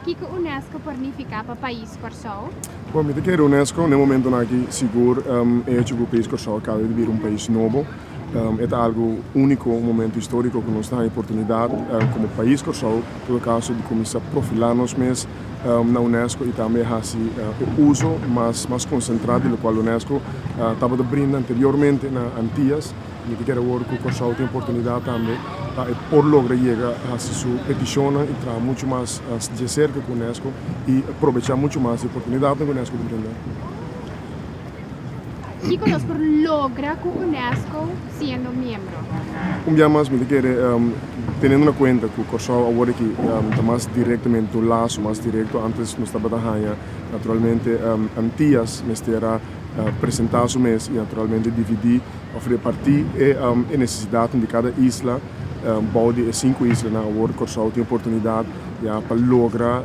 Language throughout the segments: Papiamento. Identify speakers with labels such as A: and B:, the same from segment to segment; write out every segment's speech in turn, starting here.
A: Kiko UNESCO por nifiká pa pais Kòrsou?
B: Bon, mi ta kere UNESCO na e momentonan aki sigur e hecho ku pais Kòrsou a kaba di bira un pais nobo e ta algu úniko, un momento históriko ku nos ta haña oportunidat komo pais Kòrsou en todo kaso di kuminsá profilá nos mes na UNESCO i tambe hasi e uso mas mas konsentrá di lokual UNESCO tabata brinda anteriormente na Antias. Mi ta kere awor ku Kòrsou tin oportunidat tambe pa e por logra yega hasi su petishonnan i traha muchu mas dje serka ku UNESCO i probechá muchu mas di oportunidatnan ku UNESCO ta brinda.
A: Kiko nos por logra ku UNESCO siendo miembro?
B: Un bia mas mi ta kere teniendo na kuenta ku Kòrsou awor aki ta mas direktamente un laso mas direkto. Antes nos tabata haña naturalmente Antias mester a presentá su mes i naturalmente dividí òf repartí e nesesidatnan di kada isla bou di e sinku islanan. Awor Kòrsou tin oportunidat ya pa logra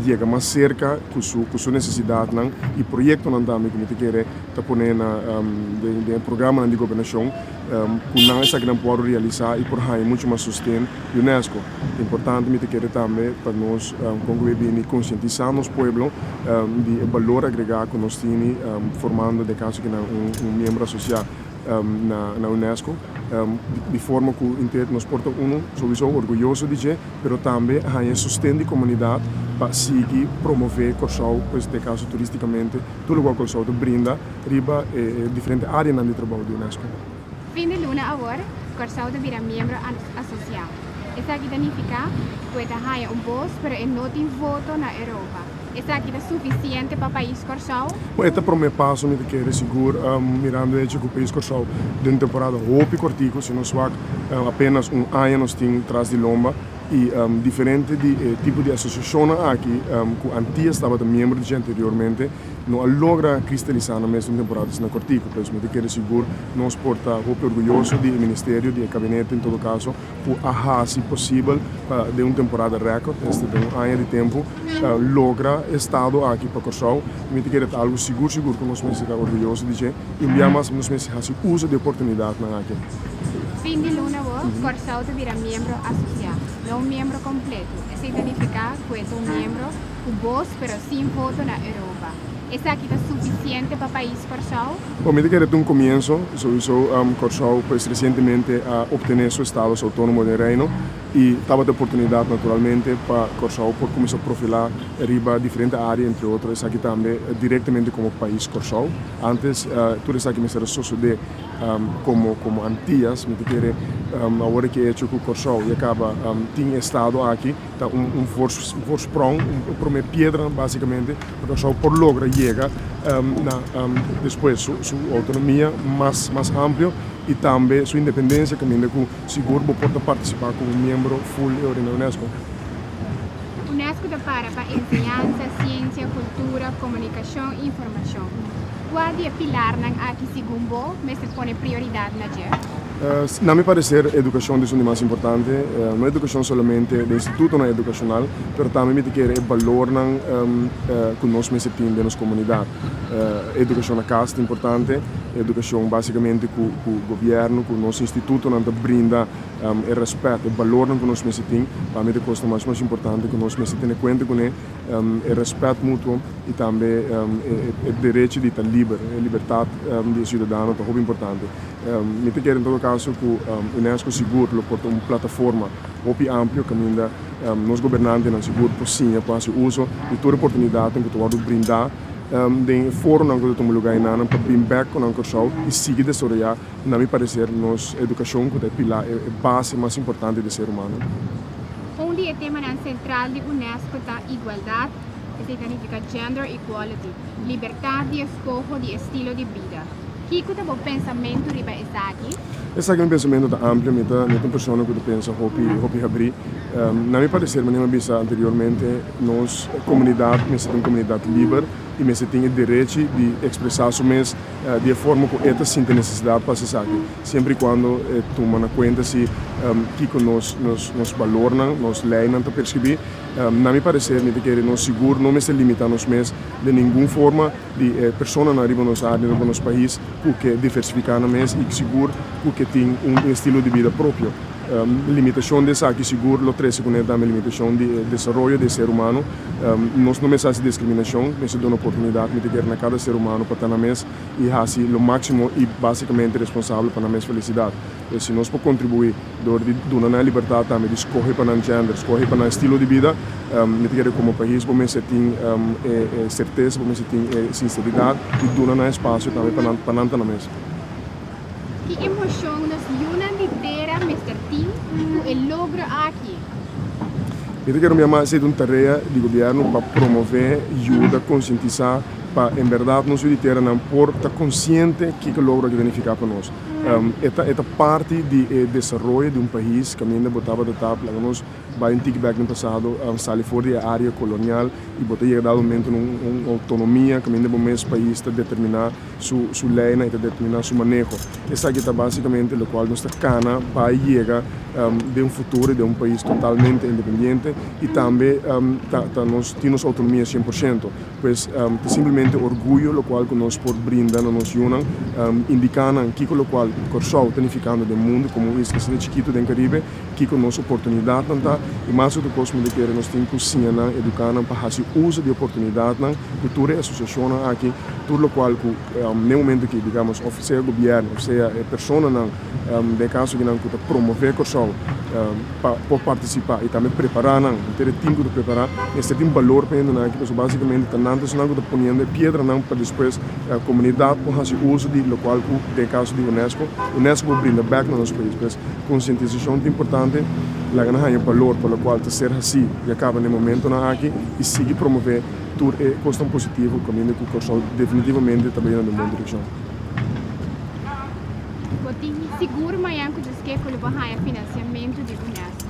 B: yega mas serka ku su ku su nesesidatnan i proyektonan tambe ku mi ta kere ta pone na den e programanan di gobernashon ku nan esakinan por wòrdu realisá i por haña muchu mas sosten di unesco. Importante mi ta kere tambe pa nos kon ku bini konsientisá nos pueblo di e balor agregá ku nos tini formando den kaso kinan un miembro asosiá na unesco di forma ku nos por ta unu souiso orguyoso di dje pero tambe haña sosten di komunidat pa sigui promové Kòrsou pues den kaso turístikamente tur lokual Kòrsou ta brinda riba e diferente áreanan di trabou di unesco.
A: Fin di luna awor, Kòrsou ta bira miembro asosiá. Esaki ta nifiká ku e ta haña un bos pero e no tin voto na Europa. Esaki ta sufisiente pa pais Kòrsou?
B: Bon, e ta promé paso mi ta kere sigur, mirando e hecho ku pais Kòrsou den un temporada hopi kòrtiku, si nos wak apenas un aña nos tin tras di lomba i diferente di e tipo di asosiashonnan aki ku Antias tabata miembro di dje anteriormente, No a logra kristalisá na mes un temporada asina kòrtiku, pues mi ta kere sigur nos por ta hopi orguyoso di e ministerio, di e kabinete en todo kaso, ku a hasi posibel pa den un temporada rèkòrt, esta den un aña di tempu, logra e estado aki pa Kòrsou. Mi ta kere ta algu sigur sigur ku nos mester ta orguyoso di dje i un bia mas nos mester hasi uso di e oportunidatnan aki.
A: Fin di luna bo, Kòrsou ta bira miembro asosiá, no un miembro kompleto. Esei ta nifiká ku e ta un miembro ku bos pero sin voto na Europa. Esaki ta sufisiente pa pais Kòrsou?
B: Bon, mi ta kere ta un komienso. Souiso Kòrsou pues resientemente a optené su estados outónomo den Reino i tabata e oportunidat naturalmente pa Kòrsou por kuminsá profilá riba diferente área, entre otro esaki tambe direktamente komo pais Kòrsou. Antes tur esaki mester a sosodé komo komo Antias. Mi ta kere awor e ke echo ku Kòrsou ya kaba tin e estado aki. Ta un voorsprong, un prome piedra basicamente pa Kòrsou por logra yega na despues su autonomia mas mas amplio y tambe su independencia caminda cu sigur bo por ta participa como un miembro full e ora na UNESCO.
A: UNESCO ta para pa enseñansa, ciencia, cultura, comunicacion y informacion. Cua di e pilarnan aki segun bo mester pone prioridad na dje?
B: Na mi parecer educacion ta esun di mas importante, no educacion solamente den institutonan educacional, pero tambe mi ta kere e balornan cu nos mester tin den nos comunidad. Educacion na cas ta importante, educacion basicamente cu gobierno, cu nos institutonan ta brinda e respet, e balornan cu nos mester tin, pa mi ta cos ta mas mas importante cu nos mester tene cuenta cune, e respet mutuo y tambe e derecho di ta liber, e libertad di e ciudadano ta hopi importante. Mi ta kere en todo caso cu UNESCO sigur lo por ta un plataforma hopi amplio caminda nos gobernantenan sigur por siña por haci uso di tur oportunidadnan cu ta wordo brinda den e foronan cu ta tuma lugar enanan pa bin bek cu nan Corsou y sigui desaroya na mi parecer nos educacion cu ta e pilar e base mas importante di ser humano.
A: Un di e temanan central di UNESCO ta igualdad, esey ta nifica gender equality, libertad di escoho di estilo di bida. Kiko ta bo pensamentu riba esaki?
B: Esaki mi pensamentu ta amplio, mi ta mi ta un persona ku ta pensa hopi hopi habrí. Na mi pareser manera mi a bisa anteriormente nos komunidat mester ta un komunidat liber i mester tin e derechi di ekspresá su mes di e forma ku e ta sinti nesesidat pa hasi esaki, siempre i kuando e tuma na kuenta si kiko nos nos nos balornan, nos leinan ta preskribí. Na mi pareser mi ta kere nos sigur no mester limitá nos mes den ningun forma. Di e personanan riba nos área, riba nos pais ku ke diversifiká nan mes i sigur ku ke tin un estilo di bida propio. Limitashon di esaki sigur lo trese kuné tambe limitashon di e desaroyo di e ser humano. Nos no mester hasi diskriminashon, mester duna oportunidat mi ta kere na kada ser humano pa ta na mes i hasi lo máksimo i básikamente responsabel pa nan mes felisidat. Pues si nos por kontribuí dor di duna nan e libertat tambe di skohe pa nan gender, skohe pa nan estilo di bida, mi ta kere komo pais bo mester tin e sertesa, bo mester tin e sinseridat di duna nan espasio tambe pa nan ta na mes.
A: Ki emoshon nos yunan di tera mester tin ku e logro aki?
B: Mi ta kere mi ama esei ta un tarea di gobièrnu pa promové, yuda, konsientisá pa en bèrdat nos yu di teranan por ta konsiente kiko e logro aki ta nifiká pa nos. E ta e ta parti di e desaroyo di un pais kaminda bo tabata ta laga nos bai un tiki bèk den pasado sali for di e área kolonial i bo ta yega dado momento na un outonomia kaminda bo mes pais ta determiná su su leynan y ta determina su maneho. Esaki ta basicamente locual nos ta cana bay yega den un futuro den un pais totalmente independiente y tambe ta ta nos tin nos autonomia 100%. Pues ta simplemente orguyo locual cu nos por brinda na nos yunan, indica nan kico locual Corsou ta nificando den mundo como un isla asina chikito den Caribe, kico nos oportunidadnan ta y mas otro cos mi ta kere nos tin cu siña nan, educa nan pa haci uso di oportunidadnan cu tur e asociacionnan aki. Tur lokual ku n'e momento aki, digamos, òf sea gobièrnu òf sea e personanan, den e kaso aki nan ku ta promové Kòrsou pa por partisipá i tambe prepará nan, henter e tim ku ta prepará, mester tin balor pa hendenan aki, pasobra básikamente ta nan ta esunnan ku ta poniendo e piedranan pa despues komunidat por hasi uso di lokual ku den e kaso di unesco, unesco por brinda bèk na nos pais. Pues konsientisashon ta importante, laga nan haña balor pa lokual ta ser hasí ya kaba n'e momentonan aki i sigui promové. Tur e kosnan positivo kaminda ku Kòrsou definitivamente ta bai na den bon direkshon.
A: Bo tin sigur mañan ku djis ku lo bo haña finansiamentu di UNESCO.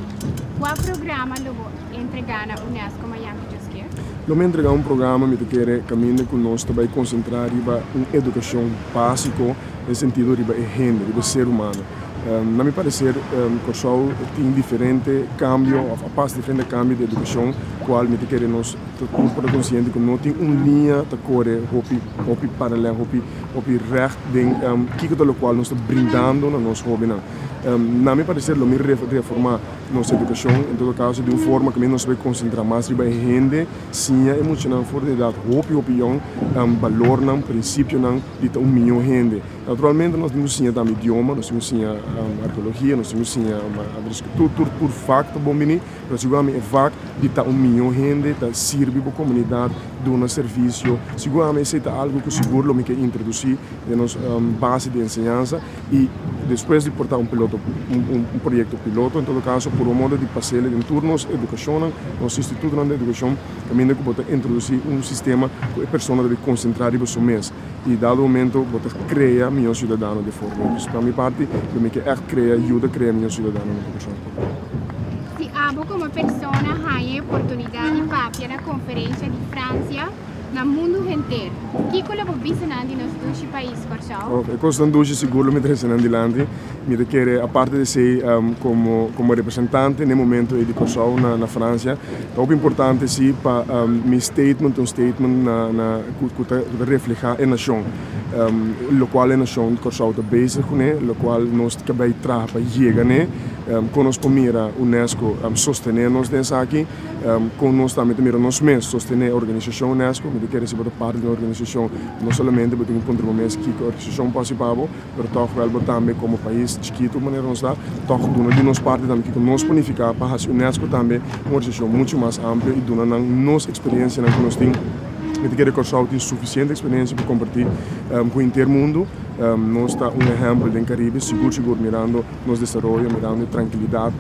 A: Kua programa lo bo entregá na UNESCO mañan ku djis ke?
B: Lo mi entregá un programa, mi ta kere, kaminda ku nos ta bai konsentrá riba un edukashon básiko den sentido riba e hende, riba e ser humano. Na mi parecer Kòrsou tin diferente kambio òf a pasa diferente kambio di edukashon kual mi ta kere nos ta tur por ta konsiente ku no tin un liña ta kore hopi hopi paralel hopi hopi règt den kiko ta lokual nos ta brindando na nos hóbennan. Na mi parecer lo mi reformá nos edukashon en todo kaso di un forma ku mi nos ta bai konsentrá mas riba e hende, siña e muchanan for di edat hopi hopi yòn balornan, prinsipionan di ta un mihó hende. Naturalmente nos tin ku siña tambe idioma, nos tin ku siña arkeologia, nos tin ku siña tur tur tur vak ta bon bini, pero sigur ami e vak di ta un miho hende, ta sirbi bo komunidat, duna servisio, sigur ami esei ta algu ku sigur lo mi ke introdusí den nos base di enseñansa i despues di por ta un piloto un proyekto piloto en todo kaso por un modo di pas'el den tur nos edukashonnan, nos institutonan di edukashon kaminda ku bo ta introdusí un sistema ku e persona debe konsentrá riba su mes. I dado momento bo ta krea mihó siudadano di forma. Dus pa mi parti lo mi ke ègt krea, yuda krea mihó siudadano na Kòrsou.
A: Si abo komo persona haña e oportunidat di papia na konferensha di Fransia na mundu henter, kiko lo bo bisa nan di nos dushi pais Kòrsou?
B: E kosnan dushi sigur lo mi trese nan dilanti. Mi ta kere aparte di esei komo komo representante na e momento ei di Kòrsou na na Fransia ta hopi importante si pa mi statement ta un statement na na ku ku ta ku ta reflehá e nashon lokual e nashon Kòrsou ta bezig kuné lokual nos ta bai traha pa yega n'e kon nos por mira unesco sostené nos den esaki. Kon nos tambe ta mira nos mes sostené e organisashon unesco mi ta kere si bo ta parti di un organisashon no solamente bo tin ku puntra bo mes kiko e organisashon por hasi pa bo. Pero tòg wèl bo tambe komo pais chikitu manera nos ta, tòg duna di nos parti tambe kiko nos por nifiká pa hasi unesco tambe un organisashon muchu mas amplio i duna nan nos eksperensianan ku nos tin. Mi ta kere Kòrsou tin sufisiente eksperensia pa kompartí ku henter mundu. Nos ta un ehèmpel den Karibe, sigur sigur mirando nos desaroyo, mirando e trankilidat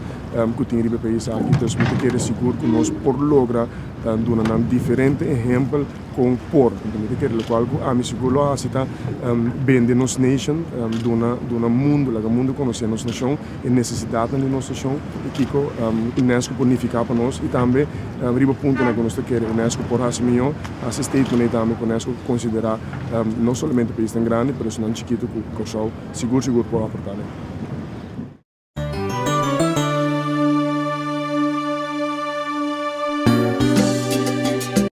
B: ku tin riba e pais aki. Entonces mi ta kere sigur ku nos por logra duna nan diferente ehèmpel. Kon por. Anto mi ta kere lokual ku ami sigur lo hasi ta bende nos nation, duna duna mundu, laga mundu konosé nos nashon, e nesesidatnan di nos nashon i kiko unesco por nifiká pa nos i tambe riba puntonan ku nos ta kere unesco por hasi mihó, hasi statement ei tambe ku unesco konsiderá no solamente paisnan grandi pero esnan chikitu ku Kòrsou sigur sigur por aportá den.